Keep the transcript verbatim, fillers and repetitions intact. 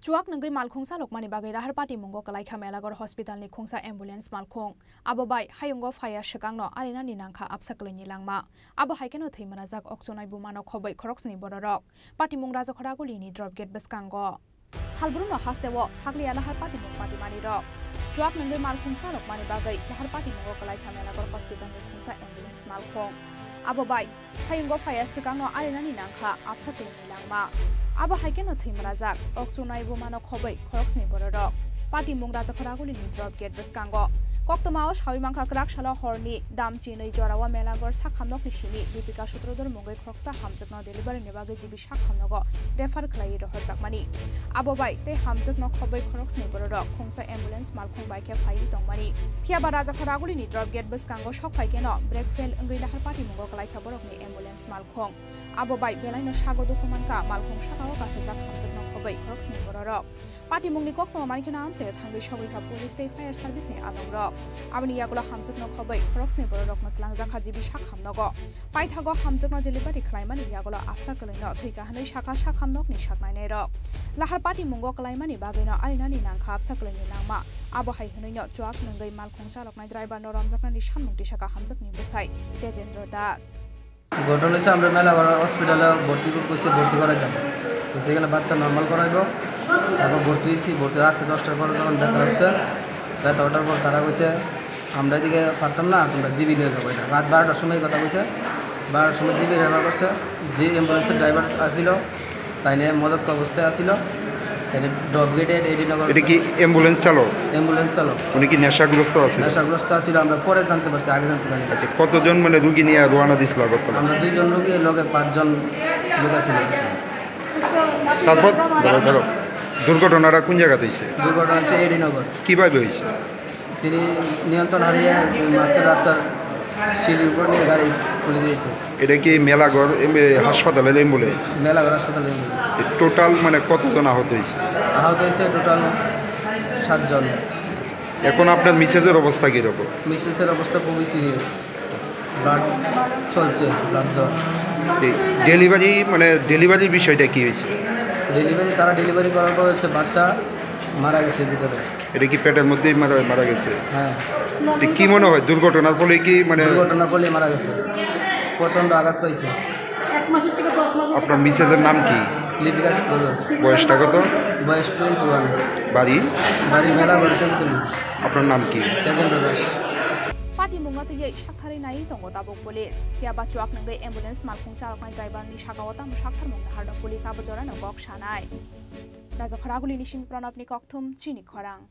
Chuak nwngwi malkhung chalokmani bagwi Raharpati mungo kwlaikha Melagar hospitalni khungsa ambulance malkhung. Abo bai hayungo phaiya swkangno arinani nangkha absa kwlwini langma. Abo hai kheno thwi mwnajak okchunai bumano khobwi khoroksni bororok. Patimung Rajakhoragulini drop gate bwskango. Salbrumno hasteo thakliya lahar patimung patimanirok. Chuak nwngwi malkhung chalokmani bagwi lahar patimungo kwlaikha Melagar hospitalni khungsa ambulance malkhung. Abo bai hayungo phaiya swkangno arinani nangkha absa kwlwini langma. Abo hai kheno thwi mwnajak okchunai bumano khobwi khoroksni bororok. Patimung Rajakhoragulini drop gate bwskango. Koktwmao sawi mankha kwrak salo horni dam chinwi jorao Melagar sakhamnokni simi Dipika Sutrodhor mungwi khoroksa hamjakno delivery ni bagwi G B sakhamnogo refer khlaiwi rohorjakmani. Abo bai tei hamjakno khobwi khoroksni bororok khungsa ambulance malkhung bai khe phaiwi tongmani. Phiyaba Rajakhoragulini drop gate bwskango sok phai kheno brake fail wngwi lahar patimungo kwlaikha borokni ambulance malkhung. Abo bai belaino sago dukhu mankha malkhung sakao kasijak hamjakno khobwi khoroksni bororok. Patimungni koktwma mankheno amchaio thangwi sogwikha police tei fire service ni adongrok. Aboni yagulo hamjakno khobwi khoroksni bororokno twlangjakha G B sakhamnogo. Paithago hamjakno delivery khlaimani yagulo absa kwlwino thwikha hwnwi sakha sakhamnokni saknainairok. Lahar patimungo kwlaimani bagwino arinani nangkha absa kwlwini langma. Abo hai hwnwino chuak nwngwi malkhung chaloknai driver no romjaknani samung tisakha hamjakni bwsai Tejendra Das. ঘটনা হয়েছে, আমরা মেলাগড় হসপিটালে ভর্তি কর-, করছি, ভর্তি করাইতাম। তো সেখানে বাচ্চা নর্মাল করাইবো, তারপর ভর্তি হয়েছি। ভর্তি রাত্রে দশটার পরে যখন ব্যথা উঠছে, ব্যথা ওঠার পর তারা কইছে, "আমরা এদিকে পারতাম না, তোমরা জিবি নিয়ে যাবো।" এটা রাত বারোটার সময় কথা কইছে, বারোটার সময় জিবি রেফার করছে। যে অ্যাম্বুলেন্সের ড্রাইভার আসছিল, তাইনে মদত অবস্থায় আছিল, তাইনে ড্রপ গেটে এডি নগর। এটা কি অ্যাম্বুলেন্স চালক? অ্যাম্বুলেন্স চালক। উনি কি নেশাগ্রস্ত আছে? নেশাগ্রস্ত আছিল, আমরা পরে জানতে পারছি, আগে জানতে পারিনি। আচ্ছা, কতজন মানে রুগী নিয়ে রওনা দিছিল আগরতলা? আমরা দুইজন রুগী, লগে পাঁচজন লোক আছিল। তারপর ধরো, ধরো, দুর্ঘটনাটা কোন জায়গাতে হয়েছে? দুর্ঘটনা হচ্ছে এডি নগর। কিভাবে হয়েছে? তিনি নিয়ন্ত্রণ হারিয়ে মাঝখানে রাস্তার সিঁড়ির উপর নিয়ে গাড়ি তুলে দিয়েছে। এটা কি মেলাগড় এম-, এ, হাসপাতালের অ্যাম্বুলেন্স? মেলাগড় হাসপাতালের অ্যাম্বুলেন্স। টোটাল মানে কতজন আহত হয়েছে? আহত হয়েছে টোটাল সাতজন। এখন আপনার মিসেসের অবস্থা কীরকম? মিসেসের অবস্থা খুবই সিরিয়াস, ব্লাড চলছে, ব্লাড দেওয়া। এই ডেলিভারি, মানে ডেলিভারির বিষয়টা কি হয়েছে? ডেলিভারি, তারা ডেলিভারি করার পর হচ্ছে বাচ্চা মারা গেছে ভিতরে। এটা কি পেটের মধ্যেই মারা, মারা গেছে? হ্যাঁ। তো কি মনে হয়, দুর্ঘটনার ফলে কি, মানে দুর্ঘটনার ফলে মারা গেছে, প্রচণ্ড আঘাত পাইছে। আপনার মিসেসের নাম কি? লিপিকা সূত্রধর। বয়সটা কত? বয়স টোয়েন্টি ওয়ান। বাড়ি? বাড়ি মেলাগড়, টেম্পল। আপনার নাম কি? তেজেন্দ্র Das. Patimungno twiwi saktharwi naiwi tongo tabuk police. Phiya ba chuak nwngwi ambulance malkhung chaloknai driver ni sakao tamo saktharmung naharno police abo jorano kok sanai. Rajakhoragulini simi Pranabni kokthum chini khorang.